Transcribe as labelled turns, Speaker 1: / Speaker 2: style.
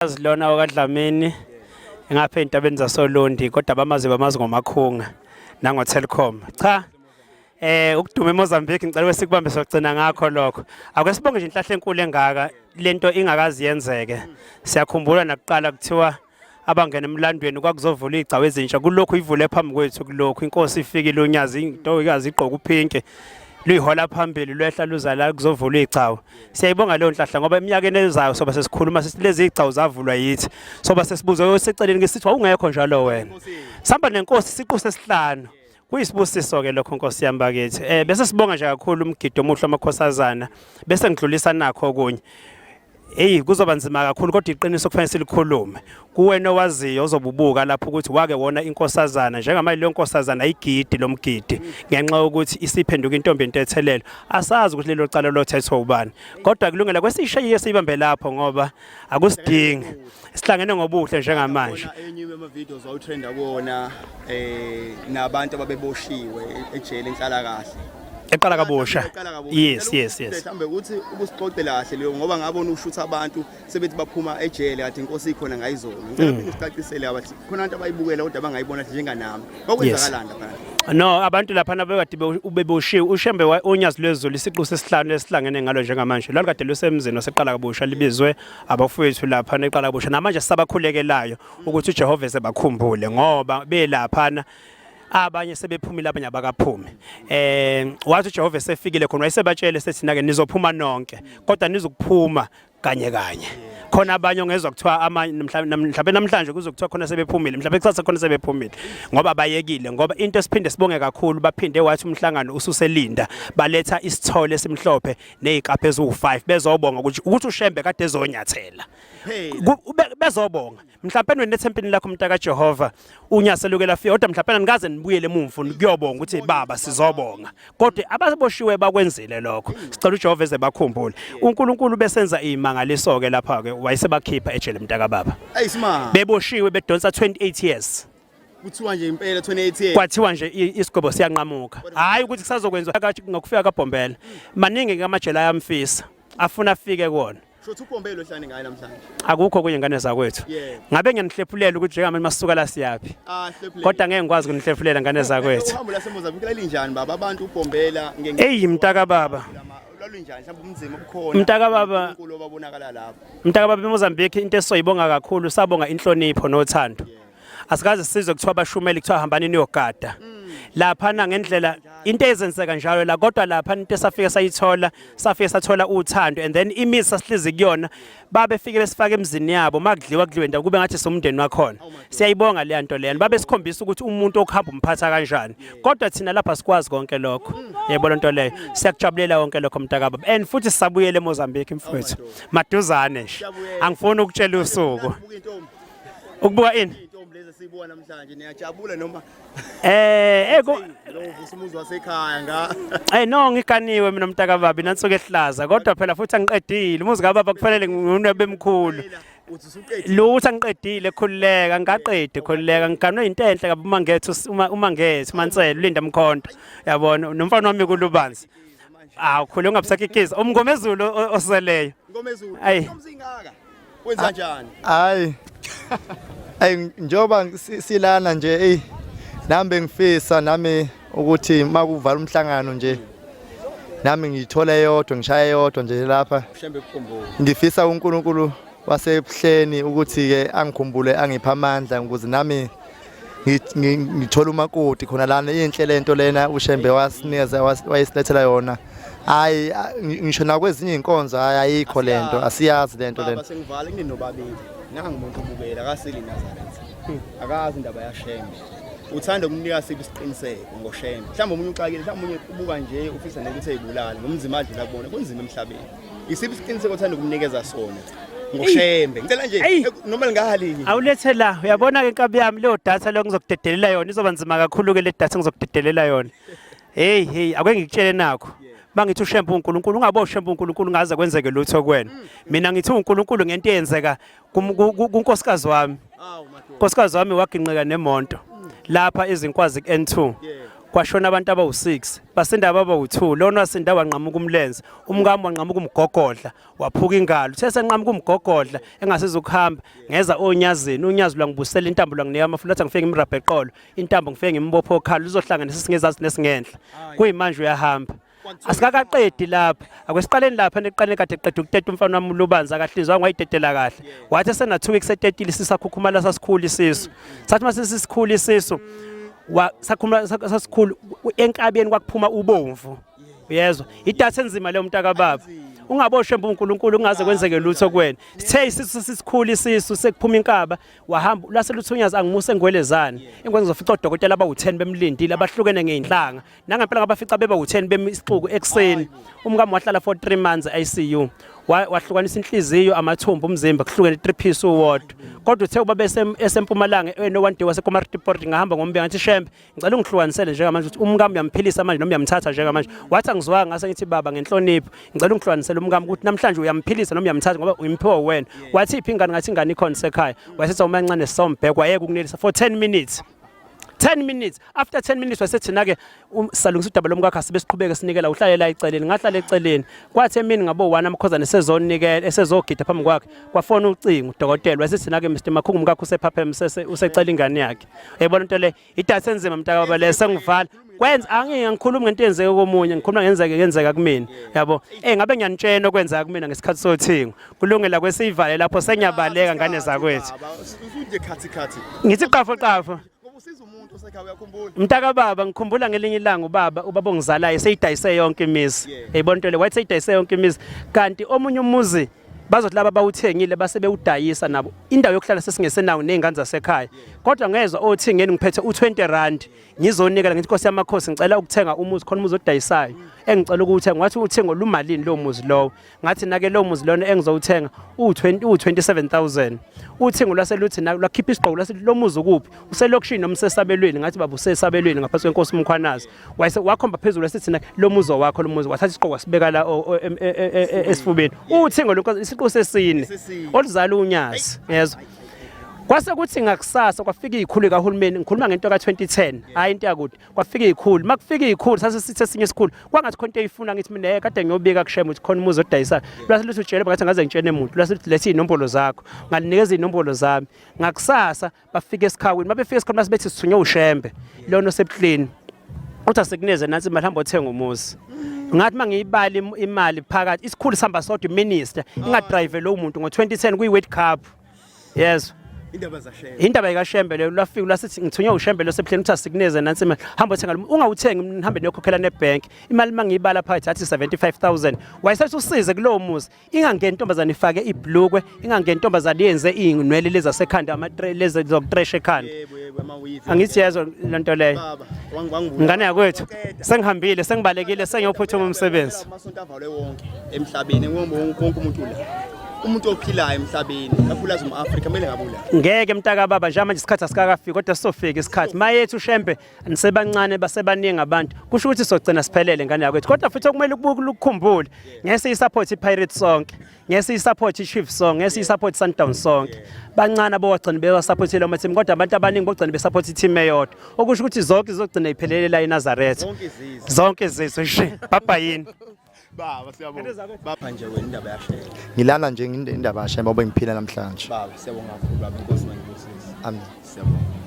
Speaker 1: Lona okaDlamini ngapha ezintabeni zasoLundi kodwa bamazi bamazi ngoMakhunga nango Telkom. Cha ukuduma eMozambique ngicela kwesikubambe sogcina ngakho lokho. Ake sibonge nje inhlahla enkulu engaka lento ingakazi yenzeke. Siyakhumbula nakuqala kuthiwa abangena emlandweni kwakuzovula igcawu ezintsha kulokhu ivule phambi kwethu kulokhu inkosi ifikile unyazi into ikazi igqoka uphinki luyihola phambili lwehla luza la kuzovulwa igcawu. Siyayibonga leyo nhlahla ngoba eminyakeni ezayo soba sesikhuluma sithi lezi igcawu zavulwa yithi. Soba sesibuza oseceleni ke sithi wawungekho njalo wena. Sihamba nenkosi siqu sesihlanu. Kuyisibusiso ke lokho Nkosi yami bakithi. Bese sibonga nje kakhulu umgidi omuhle amakhosazana bese ngidlulisa nakho okunye. Hey kuzoba nzima kakhulu kodwa iqiniso kufanele silikhulume. Kuwena owaziyo ozobubuka lapho ukuthi wake wona inkosazana njengamanje leyo nkosazana ayigidi lomgidi ngenxa yokuthi isiphenduka intombi entethelelo. Asazi ukuthi lelo cala lothethwa ubani. Kodwa kulungela kwesishayiye siyibambe lapho ngoba akusidingi. Sihlangene ngobuhle njengamanje.
Speaker 2: Enye yama videos wawutrenda kuwona nabantu ababeboshiwe ejele enhlalakahle.
Speaker 1: Eqala kabusha. Yes.
Speaker 2: Mhlawumbe ukuthi ubusixoxela kahle leyo ngoba ngabona ushutha abantu sebethi baphuma ejele kade inkosi ikhona ngayizolo. Ngicela phinde usicacisele abathi khona abantu abayibukela kodwa abangayibona njenganami. Kwakwenzakalani lapha?
Speaker 1: No, abantu lapha nabekade ubeboshiwe uShembe unyazi lwezulu isiqu sesihlanu esihlangene ngalo njengamanje. Lwalukade lusemzini oseqala kabusha libizwe abafowethu lapha neqala kabusha. Namanje sisabakhulekelayo ukuthi uJehova esebakhumbule ngoba belaphana abanye sebephumile abanye abakaphumi. Wathi uJehova esefikile khona wayesebatshele sethi nake nizophuma nonke kodwa nizokuphuma kanye kanye. Khona abanye ongezwa kuthiwa amanye mhlawumbe namhlanje kuzokuthiwa khona sebephumile mhlawumbe kusasa khona sebephumile ngoba bayekile ngoba into esiphinde sibonge kakhulu baphinde wathi umhlangano ususelinda baletha isithole esimhlophe nezikapha eziwu5 bezobonga ukuthi uShembe kade ezonyathela bezobonga mhlawumbe wena ethempelini lakho mntaka Jehova unyaselukela fika kodwa mhlawumbe nikaze nibuyele emumvu kuyobonga ukuthi baba sizobonga kodwa ababoshiwe bakwenzile lokho sicela uJehova eze bakhumbule uNkulunkulu besenza imangaliso ke lapha ke wayesebakhipha ejele mntaka baba
Speaker 2: Ayisima
Speaker 1: beboshiwe bedonsa 28 years
Speaker 2: kuthiwa nje impela 28 years
Speaker 1: kwathiwa nje isigwebo siyanqamuka hayi ukuthi kusazokwenziwa ngokufika kaBhombela maningi ke amajele ayamfisa afuna afike kuwona
Speaker 2: Shothi uBhombela ohlane ngaye namhlanje.
Speaker 1: Akukho kunye ngane zakwethu. Ngabe ngiyanihlephulela ukuthi njengamanje masisuka la siyaphi. Kodwa ngeke ngikwazi ukunihlephulela ngane zakwethu.
Speaker 2: Uhambo laseMozambique lalinjani baba abantu uBhombela
Speaker 1: ngeke. Ey mntaka baba.
Speaker 2: Lwalunjani mhlawumbe umzimba obukhona.
Speaker 1: Mntaka baba.
Speaker 2: uNkulunkulu obabonakala lapho.
Speaker 1: Mntaka baba eMozambique into esoyibonga kakhulu sabonga inhlonipho nothando. Asikaze sizwe kuthiwa abashumeli kuthiwa hambani niyogada. Laphana ngendlela into ezenzeka njalo la kodwa lapha into esafike sayithola safike sathola uthando and then imizi sasihlizi kuyona babefike besifaka emzini yabo makudliwa kudliwe ndawo kube ngathi somndeni wakhona. Siyayibonga le nto leyana babe sikhombisa ukuthi umuntu okuhamba umphatha kanjani kodwa thina lapha sikwazi konke lokho. Yebo lento leyo siyakujabulela konke lokho mntakababa and futhi sisabuyele eMozambique mfowethu maduzane nje angifuni ukutshela usuku. Ukubuka ini?
Speaker 2: Intombi lezi esibuka namhlanje niyajabula noma
Speaker 1: Lo
Speaker 2: uvusa umuzi wasekhaya nga.
Speaker 1: No ngiganiwe mina mntaka baba inansuku ehlaza kodwa phela futhi angiqedile umuzi kababa kufanele nginwebe emkhulu.
Speaker 2: Uthi usuqedile.
Speaker 1: Lutho angiqedile khululeka ngikaqedi khululeka ngiganwe into enhle kabi uma ngethu uma ngethu Mansela ulinda Mkhonto yabona nomfana wami kulubanzi. Awu khule ungabusakikiza umngomezulu oseleyo.
Speaker 2: Ngomezulu. Intombi ingaka. Wenza njani?
Speaker 3: Hayi. Ayi njoba silana nje ey nami bengifisa nami ukuthi makuvala umhlangano nje nami ngiyithola eyodwa ngishaya eyodwa nje lapha.
Speaker 2: Shembe kukhumbule.
Speaker 3: Ngifisa uNkulunkulu wasebuhleni ukuthi ke angikhumbule angipha amandla ukuze nami ngithola umakoti khona lana inhle lento lena uShembe wasinikeza wayesilethela yona. Hayi ngisho nakwezinye inkonzo hayi ayikho lento asiyazi lento lena.
Speaker 2: Baba sengivala kuninobabili nangu umuntu obukela akaseli Nazareth akazi indaba yaShembe uthanda ukunika siphi isiqiniseko ngoShembe mhlawumbe omunye uxakile mhlawumbe omunye ubuka nje ufisa nokuthi eyibulale ngomzima adlula kubona kunzima emhlabeni isiphi isiqiniseko othanda ukumnikeza sona ngoShembe ngicela nje noma lingahalinye
Speaker 1: awulethe la uyabona ke inkabi yami leyo data leyo ngizokudedelela yona izoba nzima kakhulu ke le data ngizokudedelela yona. Hey hey ake ngikutshele nakho mangithi uShembe uNkulunkulu ungabo uShembe uNkulunkulu ngaze kwenzeke lutho kuwena. Mina ngithi uNkulunkulu ngento eyenzeka kunkosikazi wami. Nkosikazi wami waginqika nemonto lapha izinkwazi ku-N2. Kwashona abantu abawu-6, basinda abawu-2. Lona wasinda wanqamuka umlenze, umkami wanqamuka umgogodla, waphuka ingalo. Uthe senqamuka umgogodla engasiza ukuhamba, ngeza onyazini, unyazi lwangibusela intambo lwanginika amafutha, athi ngifike ngimrabhe eqolo, intambo ngifike ngimbophe okhalo, luzohlanganisa isingezansi nesingenhla. Kuyimanje uyahamba. Asikakaqedi lapha. Akwesiqaleni lapha neqaleni kade qeda ukuteta umfana wami uLubanzi akahlinzwanga wayitetela kahle. Wathi esena 2 weeks etetile sisakhukhumala sasikhulu isisu. Sathi mase sisikhulu isisu wa sakhumula sasikhulu enkabeni kwakuphuma ubomvu. Uyezwa? Idatha enzima leyo mntaka baba. Ungaboshwe uNkulunkulu kungaze kwenzeke lutho kuwena. Sithe isisu sisikhulu isisu sekuphuma inkaba wahamba lase luthunyazi angimuse engwelezane. Engwelezane ngizofica odokotela abawu10 bemlindile abahlukene ngeinhlanga. Nangempela ngabafica beba u-10 bemi isixuku ekuseni. Umkami wahlala for 3 months e-ICU. Wahlukanisa inhliziyo, amathumbu, umzimba kuhlukene 3 piece uwodwa. Kodwa uthe uba bese esempumalanga eno one day waseKomatipoort ngahamba ngombeka ngathi Shembe ngicela ungihlukanisele njengamanje ukuthi umkami uyamphilisa manje noma uyamthatha njengamanje. Wathi angizwanga ngase ngithi baba ngenhlonipho ngicela ungihlukanisele umkami ukuthi namhlanje uyamphilisa noma uyamthatha ngoba uyimpiwa wena. Wathi iphi ingane ngathi ingane ikhona sekhaya. Wasethi awumancane sombhekwa wayeka ukunelisa for 10 minutes. 10 minutes after 10 minutes wasethina ke um, salungisa udaba lomkakho asibe siqhubeke sinikela uhlale la eceleni ngahlala eceleni kwathi emini ngabo 1 amakhozane esezonikela esezogida phambi kwakhe kwafona ucingo udokotela wasethina ke Mr Makhungu umkakho usephapheme usecela ingane yakhe uyayibona into le idatha enzima mntaka baba le sengivala kwenza angike ngikhuluma ngento eyenzeke komunye ngikhuluma ngenzeke yenzeka kumina yabo eh ngabe ngiyanitshena okwenzeka kumina ngesikhathi sothingo kulungela kwesiyivale lapho sengiyabaleka ngane zakwethu
Speaker 2: usunje khathi khathi
Speaker 1: ngithi qafo qafo
Speaker 2: ngoba usiza umuntu osekhaya uyakhumbula
Speaker 1: mntaka baba ngikhumbula ngelinye ilanga ubaba ubaba ongizalayo seyidayise yonke imizi yayibona into le wathi seyidayise yonke imizi kanti omunye umuzi bazothi laba bawuthengile base bewudayisa nabo indawo yokuhlala sesingesenawo nezingane zasekhaya kodwa ngezwa othingeni ngiphethe u20 rand ngizonikela ngithi Nkosi yamakhosi ngicela ukuthenga umuzi khona umuzi odayisayo engicela ukuwuthenga wathi uthengo lumalini lo muzi lowo ngathi nake lo muzi lona engizowuthenga u20 u27000 uthingo lwase luthi lwakhipha isigqoko lwase lo muzi ukuphi uselokishini noma usesabelweni ngathi baba usesabelweni ngaphansi kwenkosi uMkhwanazi wayese wakhomba phezulu wase thina lo muzi wakho lo muzi wathatha isigqoko wasibeka la esifubeni uthingo lwenkosi isiqu sesine oluzala unyazi yezwa kwase kuthi ngakusasa kwafika izikhulu kahulumeni ngikhuluma ngento ka-2010 hhayi into yakude kwafika izikhulu makufika izikhulu sase sithi esinye isikhulu kwangathi khona into eyifuna ngithi mina eh kade ngiyobika kushema ukuthi khona umuzi odayisayo lwase luthi utshele ngathi ngaze ngitshene muntu lwase luthi letha iy'nombolo zakho ngalinikeza iy'nombolo zami ngakusasa bafika esikhawini mabefika esikhawini base bethi sithunywe ushembe lona osebuhleni uthi asikuneze nansi imali hamba othenga umuzi ngathi mangiyibala imali phakathi isikhulu sihamba sodwa iminister ingadrive lowo muntu ngo-2010 kuyi-world cup yezwa
Speaker 2: indaba zashembe
Speaker 1: indaba yikashembe leyo lwafika lwasithi ngithunywe ushembe lo sebuhleni uthi asikuneze nansi imali hamba othenga ungawuthengi nihambe niyokhokhela nebank imali mangiyibala phakathi athi 75000 wayesethi usize kulowo muzi ingangeni intombazane ifake ibhlukwe ingangeni intombazane yenze iy'nwele lezi zasekhanda lezi zokutresha ekhanda angithi yezwa le nto leyo ngane yakwethu sengihambile sengibalekile sengiyophuthuma umsebenzi
Speaker 2: amasonto avalwe wonke emhlabeni wonke umuntu la umuntu ophilayo emhlabeni kakhulukazi umu-Afrika kumele ngabe ula
Speaker 1: ngeke mntaka baba njengamanje isikhathi asikakafiki kodwa sizofika isikhathi mayethu ushembe nisebancane basebaningi abantu kusho ukuthi sogcina siphelele ngane yakwethu kodwa futhi okumele ukukhumbule ngeke siyisupport iPirates sonke ngeke siyisupport iChiefs sonke ngeke siyisupport iSundowns sonke bancane abowagcina bewasupportile ama team kodwa abantu abaningi bogcina besupport i-team eyodwa okusho ukuthi zonke zizogcina iphelele la eNazaretha zonke izizwe shi baba yini
Speaker 2: Baba siyabonga. Baba nje wena indaba yashela.
Speaker 3: Ngilana nje indaba yashela ngoba ngiphila namhlanje.
Speaker 2: Baba siyabonga kakhulu baba inkosi mangibusise.
Speaker 3: Amen.
Speaker 2: Siyabonga.